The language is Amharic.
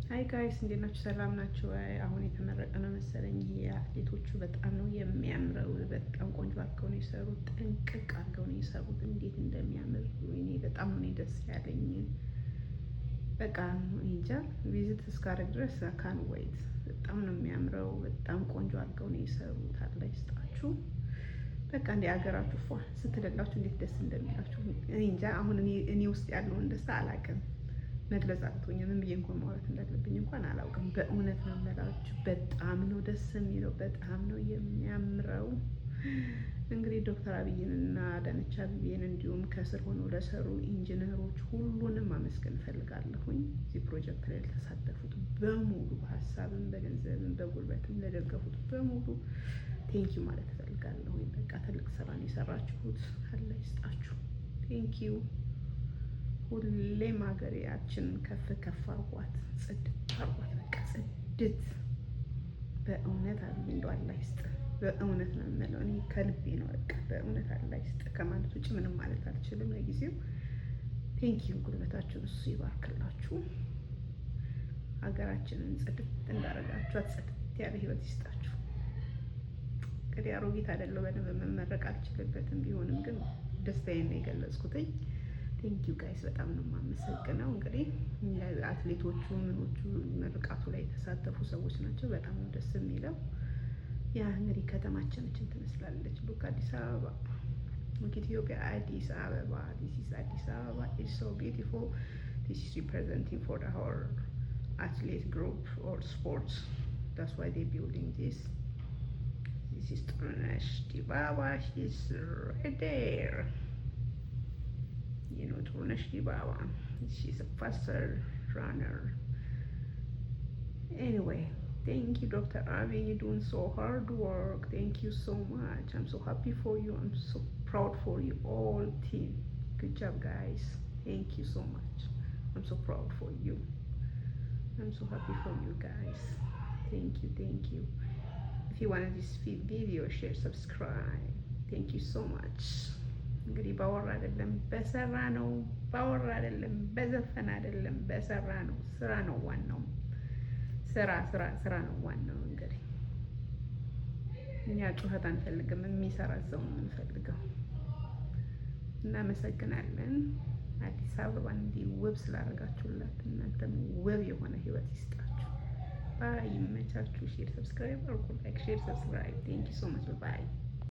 Hi guys፣ እንዴት ናችሁ? ሰላም ናችሁ? አሁን የተመረቀ ነው መሰለኝ። ይሄ የአትሌቶቹ በጣም ነው የሚያምረው። በጣም ቆንጆ አድርገው ነው የሰሩት። ጥንቅቅ አድርገው ነው የሰሩት። እንዴት እንደሚያምር ወይኔ፣ በጣም ነው ደስ ያለኝ። በቃ እንጃ፣ visit እስካደርግ ድረስ ካን ወይት። በጣም ነው የሚያምረው። በጣም ቆንጆ አድርገው ነው የሰሩት። አላህ ይስጣችሁ። በቃ እንደ ሀገራችሁ ፏ ስትለላችሁ እንዴት ደስ እንደሚላችሁ እኔ እንጃ። አሁን እኔ ውስጥ ያለውን ደስታ አላውቅም፣ መግለጽ አቅቶኛል። ምን ብዬ እንኳን ማውራት እንዳለብኝ እንኳን አላውቅም። በእውነት ነው የምላችሁ። በጣም ነው ደስ የሚለው፣ በጣም ነው የሚያምረው። እንግዲህ ዶክተር አብይን እና አዳነች አቤቤን እንዲሁም ከስር ሆነው ለሰሩ ኢንጂነሮች ሁሉንም ማመስገን እፈልጋለሁኝ። እዚህ ፕሮጀክት ላይ ለተሳተፉት በሙሉ፣ በሀሳብም በገንዘብም በጉልበትም ለደገፉት በሙሉ thank you ማለት እፈልጋለሁኝ። በቃ ትልቅ ስራ ነው የሰራችሁት። አላህ ይስጣችሁ። Thank you። ሁሌም ሀገራችንን ከፍ ከፍ አርጓት፣ ጽድት አርጓት። በቃ ጽድት፣ በእውነት አብይ እንደው አላህ ይስጥ። በእውነት ነው የምለው፣ እኔ ከልቤ ነው። በቃ በእውነት አላህ ይስጥ ከማለት ውጭ ምንም ማለት አልችልም ለጊዜው። Thank you። ጉልበታችሁን እሱ ይባርክላችሁ። ሀገራችንን ጽድት እንዳረጋችኋት ጽድት ያለ ህይወት ይስጣችሁ። እንግዲህ አሮጊት አይደለሁ፣ በደንብ መመረቅ አልችልበትም። ቢሆንም ግን ደስታዬን ነው የገለጽኩትኝ። Thank you guys፣ በጣም ነው የማመሰግነው። እንግዲህ አትሌቶቹ ምኖቹ ምርቃቱ ላይ የተሳተፉ ሰዎች ናቸው። በጣም ነው ደስ የሚለው። Yeah፣ እንግዲህ ከተማችን እችን ትመስላለች። Look አዲስ አበባ፣ look ኢትዮጵያ፣ አዲስ አበባ። This is አዲስ አበባ፣ is so beautiful. This is representing for our athlete group or sports. That's why they building this. This is ጥሩነሽ ዲባባ። She's right there. ጥሩነሽ ዲባባ, she's a faster runner. Anyway, thank you, Dr. Abiy. You're doing so hard work. Thank you so much. I'm so happy for you. I'm so proud for you all team. Good job, guys. Thank you so much. I'm so proud for you. I'm so happy for you guys. Thank you, thank you. If you wanted this video, share, subscribe. Thank you so much. እንግዲህ ባወራ አይደለም በሰራ ነው። ባወራ አይደለም፣ በዘፈን አይደለም፣ በሰራ ነው። ስራ ነው ዋናው። ስራ፣ ስራ፣ ስራ ነው ዋናው። እንግዲህ እኛ ጩኸት አንፈልግም፣ የሚሰራ ሰው ነው የምንፈልገው። እናመሰግናለን። አዲስ አበባን እንዲህ ውብ ስላደረጋችሁላት እናንተም ውብ የሆነ ህይወት ይስጣችሁ። Bye፣ ይመቻችሁ። Share፣ subscribe አድርጉ። Like፣ share፣ subscribe። Thank you so much. Bye.